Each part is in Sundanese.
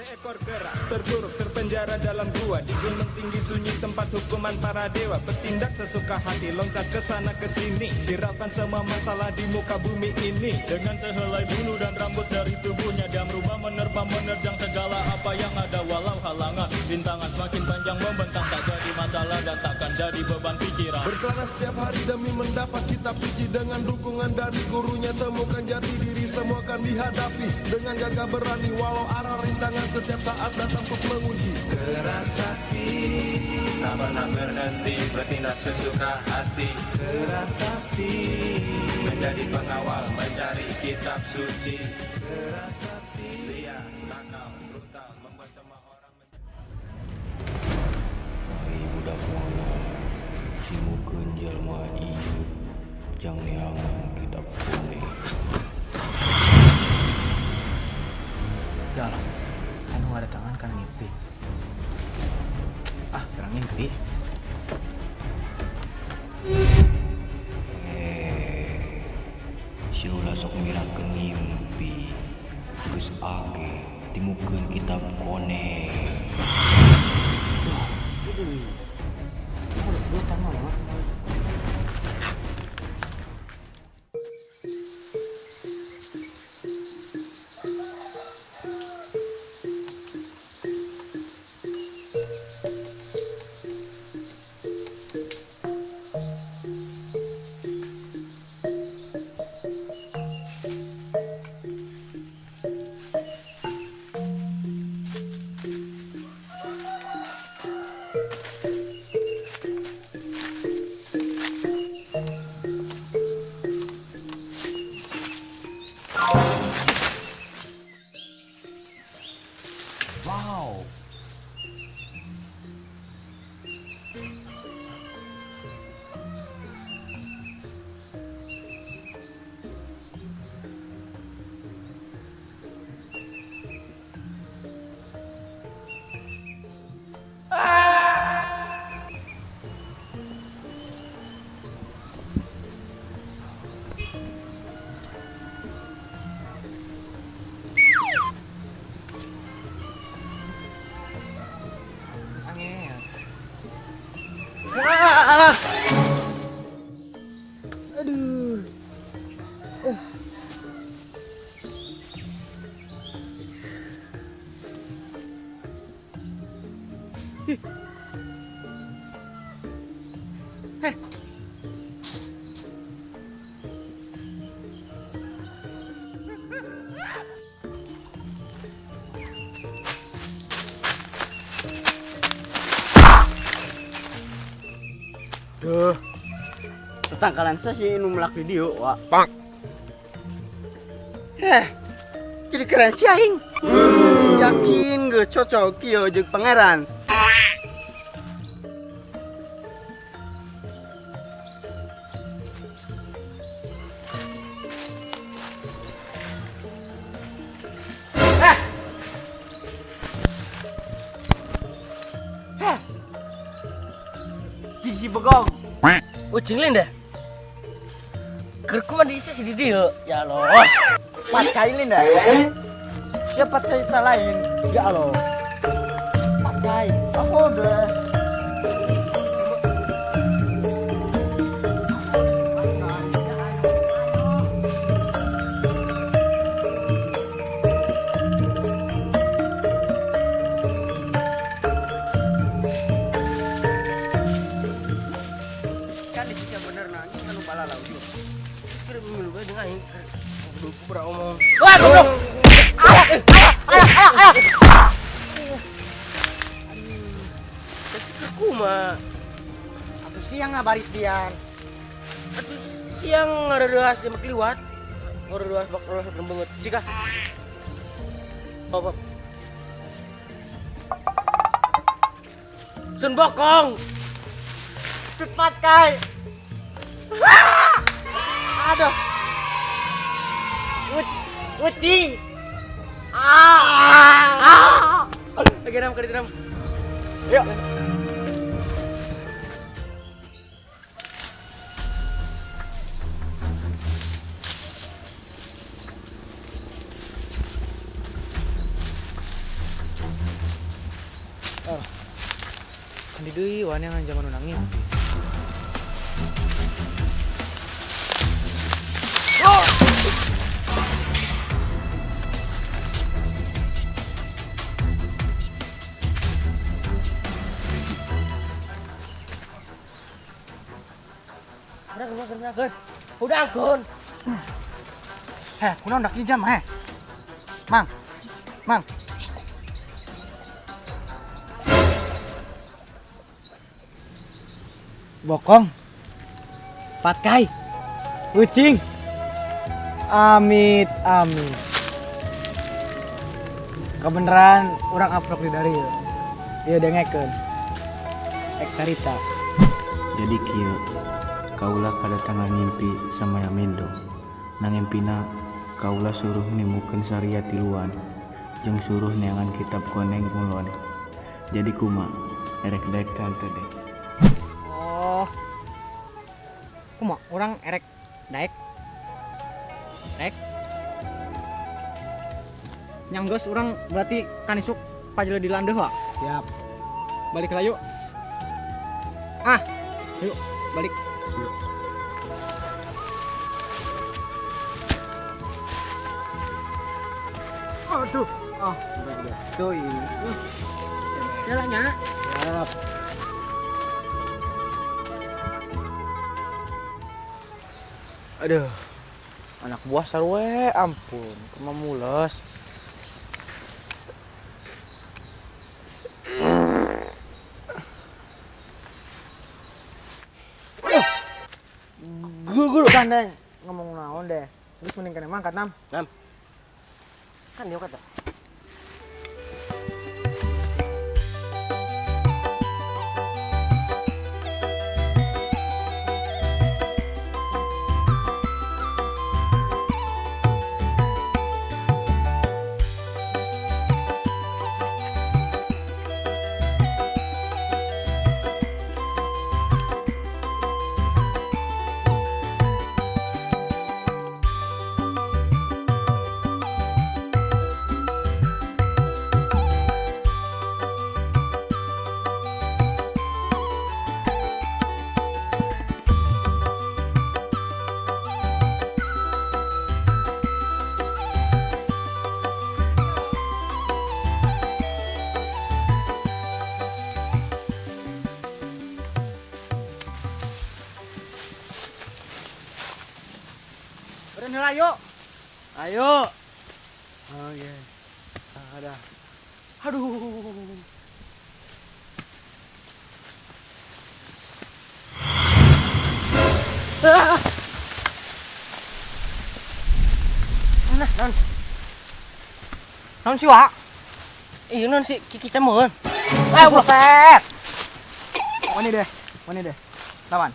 Seekor kera terpuruk terpenjara dalam gua di gunung tinggi sunyi tempat hukuman para dewa. Bertindak sesuka hati, loncat ke sana ke sini, hiraukan semua masalah di muka bumi ini. Dengan sehelai bulu dan rambut dari tubuhnya, dia merubah, menerpa, menerjang segala apa yang ada. Walau halangan rintangan semakin panjang membentang, tak jadi masalah dan takkan jadi beban pikiran. Berkelana setiap hari demi mendapat kitab suci. Dengan dukungan dari gurunya temukan jati diri. Semua akan dihadapi dengan gagah berani. Walau arah rintangan setiap saat datang untuk menguji. Kera sakti tak pernah berhenti, bertindak sesuka hati. Kera sakti menjadi pengawal mencari kitab suci. Kera sakti liar, nakal, brutal, membuat semua orang. Ai budak moal timukeun jalma ieu jang neangan kitab koneh. Ya Allah, anu ada tangan kan ngimpi. Ah, kurang ngimpi. Eh, si ulah sok mirakeun ngimpi. Geus age timukeun kitab koneh. Duh, itu nih. Aku udah turutan mah. Wow. Angin. Ah! Aduh. Ih. Heh. Duh. Tetangkalan saya sih nu melak di dieu, Wak. Pak. Heh. Jadi keren sih aing. Yakin geus cocok kieu jeung pangeran. Heh. Heh. Jeung si Bagong. Ucing lain deh. Kerku mah diisi si Didi ya. Ya Allah. Pakai lain dah. Ya pakai tak lain. Ya Allah. Pakai. Aku udah. Kan di sini bener nanya kan lu bala lau juga. Kira milu gue dengan aing. Goblok kubra omong. Wah, goblok. Alah, alah, alah, alah. Tapi kerku mah. Atuh siang ngabaris biar. Atuh siang ngareureuas jam keliwat. Ngareureuas bak reureuas banget. Sika. Bapak. Sun bokong. Cepat kai. Aduh. Ucing. Ah. Lagi ram, kali ram. Yuk. Oh. Kan di deui wan yang zaman nu ngimpi. Oh. Udah, udah, udah. Heh, kunaon dak jam heh. Mang. Mang. Bokong. Patkai. Ucing. Amit, amit. Kebeneran urang aprok di dari. Ieu dengekeun. Ek carita. Jadi kieu kaula kadatangan ngimpi sama Yamindo. Nang ngimpina kaula suruh nimukeun saria tiluan jeung suruh neangan kitab koneng kulon. Jadi kuma erek daek tante deh. Oh. Kuma urang erek daek. Daek. Nyang geus urang berarti kan isuk pajele di landeuh wa. Siap. Balik lah yuk. Ah, yuk balik. Yuk. Aduh, ah, udah tuh ini. Jalannya. Siap. Aduh, anak buah sarwe, ampun, kumaha mules. Guru gandeng ngomong naon deh. Geus mending kene mangkat nam. Nam. Kan dia kata. Ayo. Ayo. Oke. Ada. Aduh. Ah. Nah, non. Non si wa. Iya non si Kiki cemun. Eh, buset. Wani deh, wani deh. Lawan.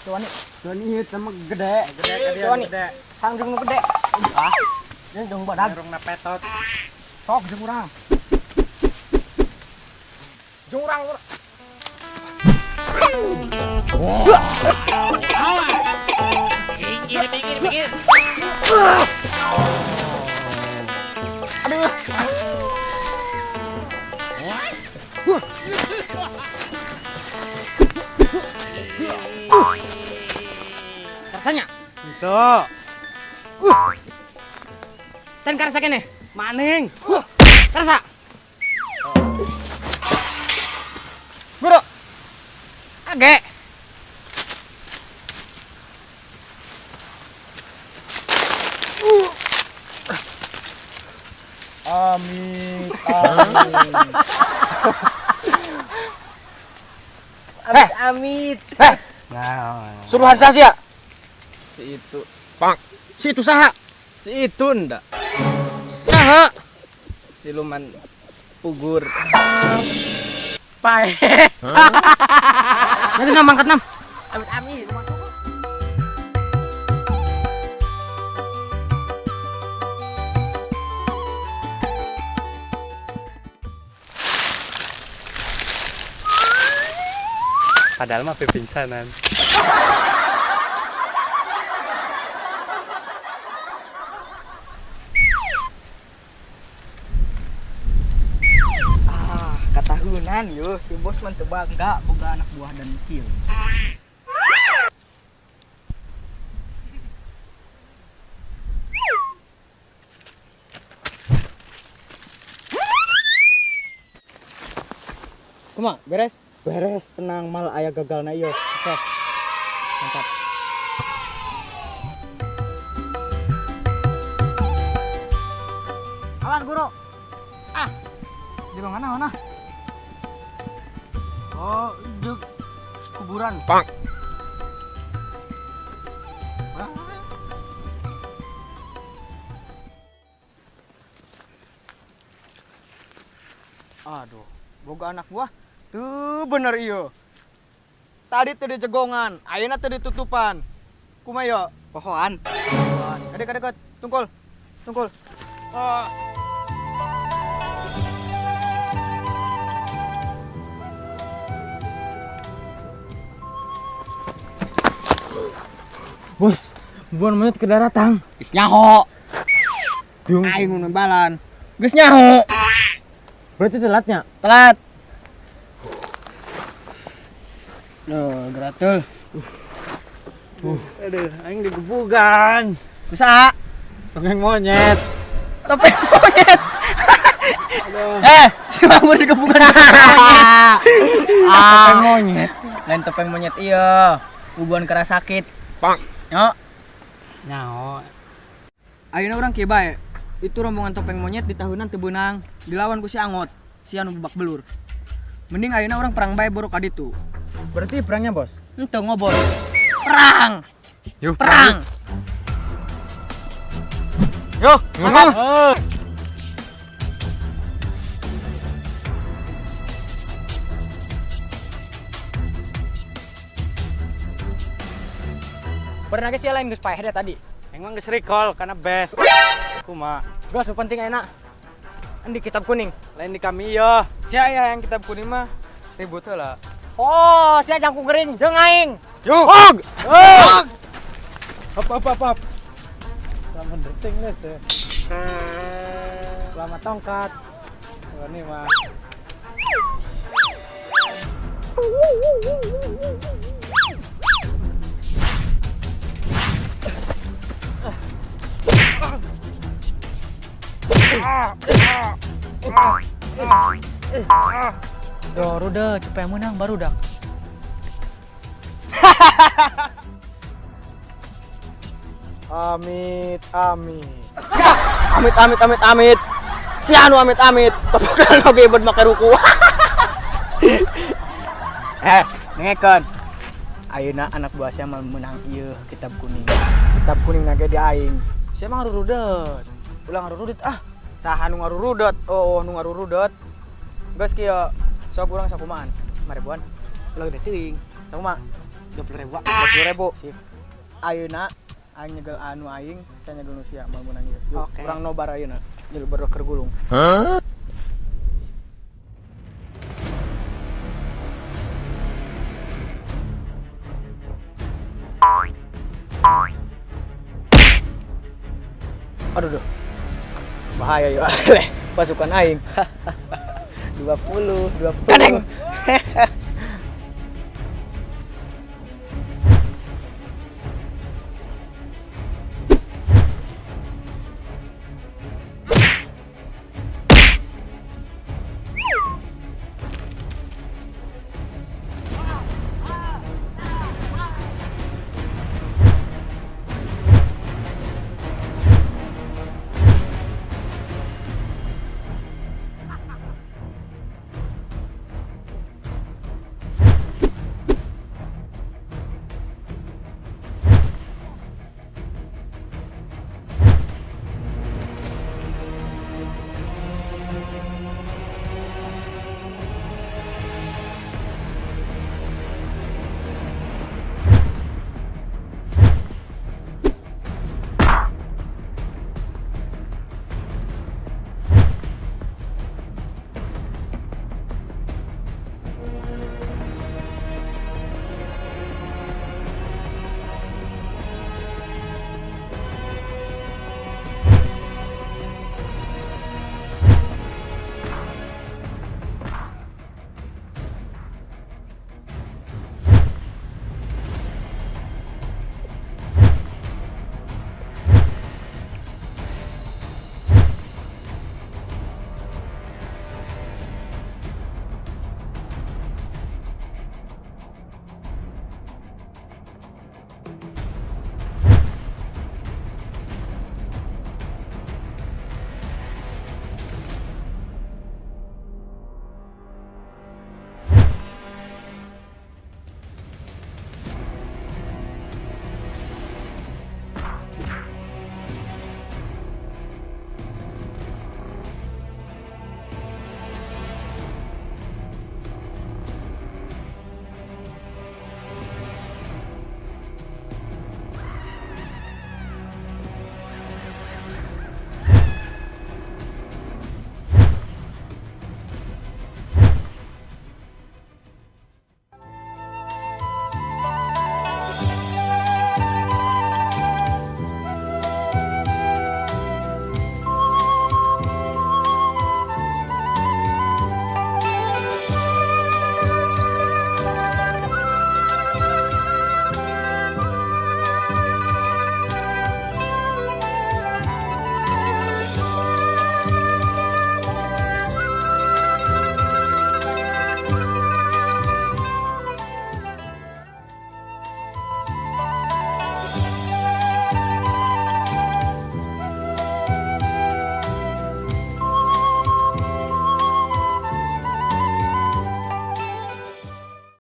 Tuh wani. Tuan ieu sama gede, gede gede. Hang jeung nu gede. Ah. Jeung jeung badag. Rongna petot. Sok jeung urang. Jeung urang. Awas. Minggir, minggir, minggir. Aduh. Rasanya? Itu. Tan karasa kene. Maning. Karasa. Guru. Age. Amin. Amin. Amit amit. Nah, suruhan saya ya? Si itu. Pak. Si itu saha? Si itu ndak. Saha? Siluman pugur. Pae. Jadi nam angkat nam. Amit amit. Padahal mah pingsanan. Ditahunan yo, si bos mah teu bangga boga anak buah dan kieu. Kumaha, beres? Beres, tenang mal aya gagalna ieu. Oke. Mantap. Awas guru. Ah. Di mana mana? Oh, di kuburan. Pak. Aduh, boga anak buah. Tuh bener iyo. Tadi tuh dijegongan, ayeuna tuh ditutupan. Kumaha yo? Pohoan. Kadek kadek tungkul. Tungkul. Oh. Bos, buan monyet ke datang. Geus nyaho. Aing nu balan. Geus nyaho. Berarti telatnya? Telat. Duh, geratul. Aduh, aing digebugan. Kusaha? Topeng monyet. Topeng monyet. Eh, si Mamur digebugan monyet. Topeng monyet. Lain topeng monyet iya. Bubuan keras sakit. Pak. Yo. Nyaho. Ayeuna urang kieu bae. Itu rombongan topeng monyet di tahunan teu beunang, dilawan ku si Angot, si anu babak belur. Mending ayeuna urang perang bae borok ka ditu. Berarti perangnya, Bos? Henteu ngobor. Perang. Yuk, perang. Yo, makan. Pernah ge sia lain geus paeh deh tadi. Emang geus recall karena best. Kumaha? Geus nu penting enak. Endi kitab kuning? Lain di kami yo. Sia ya yang kitab kuning mah ribut heula. Oh, sia jangkung gering jeung aing. Yuk. Hog. Hog. Hop hop hop hop. Selamat deting geus teh. Selamat tongkat. Ini mah. Duh, rude, cepet menang baru dah. Amit, amit. Amit, amit, amit, amit. Si anu amit, amit. Tepukan oge buat make ruku. Dengekeun. Ayeuna anak buah sia mah meunang ieu kitab kuning. Kitab kuning nage di aing. Sia mah ngarurudet. Ulah ngarurudet ah. Saha nu ngarurudet? Oh, nu ngarurudet. Geus kieu. Sok urang sakumahan? 5.000-an. Ulah gede teuing. Sakumaha? 20.000. 20.000. Sip. Ayeuna aing nyegel anu aing, saya nyegel nu sia moal meunang ieu. Oke. Urang nobar ayeuna. Nyegel berok keur gulung. Hah? Aduh duh. Bahaya yuk. Leh, pasukan aing. 20, 20. Kadeng.